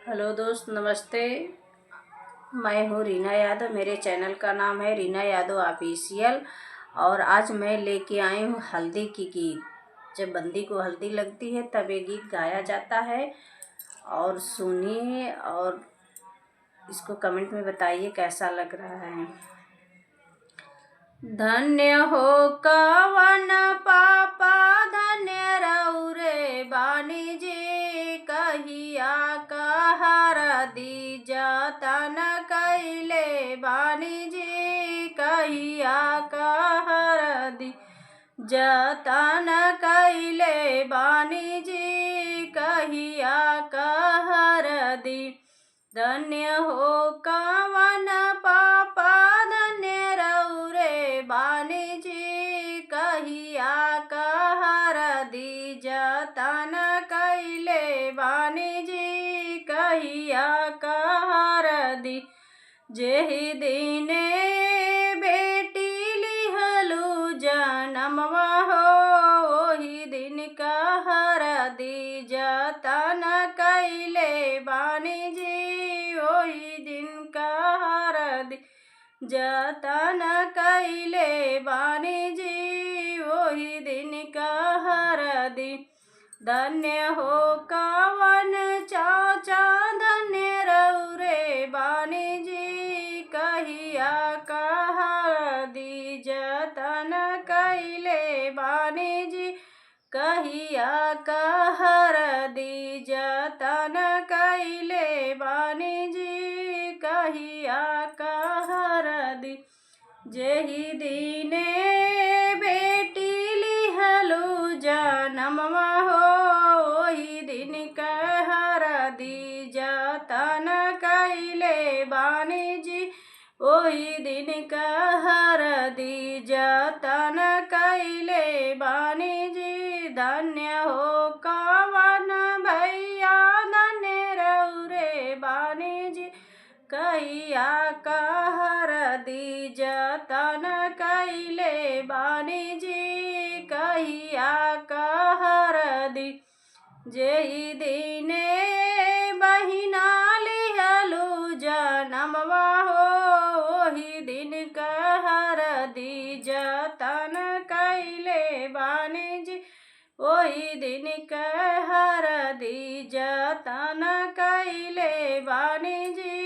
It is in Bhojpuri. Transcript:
हेलो दोस्त, नमस्ते। मैं हूँ रीना यादव। मेरे चैनल का नाम है रीना यादव ऑफिशियल। और आज मैं लेके आई हूँ हल्दी की गीत। जब बंदी को हल्दी लगती है तब ये गीत गाया जाता है। और सुनिए और इसको कमेंट में बताइए कैसा लग रहा है। धन्य हो कवन पापा धन्य रौरे बानी जी, कहिया कहर दी जतन कैले बानी जी, कहिया कहर दी जतन कैले बानी जी, कहिया कहर दी। धन्य हो कवन पापा धन्य रौरे बानी जी, कहिया कहर दी जतन कैले बानी जी, कहिया कहर दी। जेहि दिने बेटी लिहलु जनमवा हो, ओहि दिन कहर दी जतन कैले बानी जी, ओहि दिन कहर दी जतन कैले बानी जी, ओहि दिन कहर दी। धन्य हो कवन चाचा धन्य रौरे बानी जी, कहिया कहर दी जतन कैले बानी जी, कहिया कहर दी जतन कैले बानी जी, कहिया कहर दी। जेहि दिने बेटी लिहलु जनमवा हो, ओहि दिन कहर दी जतन कैले बानी जी, ओहि दिन कहर दी जतन कैले बानी जी। धन्य हो कवन भैया धन्य रौरे बानी जी, कहिया कहर दी जतन कैले बानी जी, कहिया कहर दी। जेहि दिने बहिना लिहलु जनमवा हो, ओहि दिन कहर दी जतन कैले बानी जी, ओहि दिन कहर दी जतन कैले बानी जी।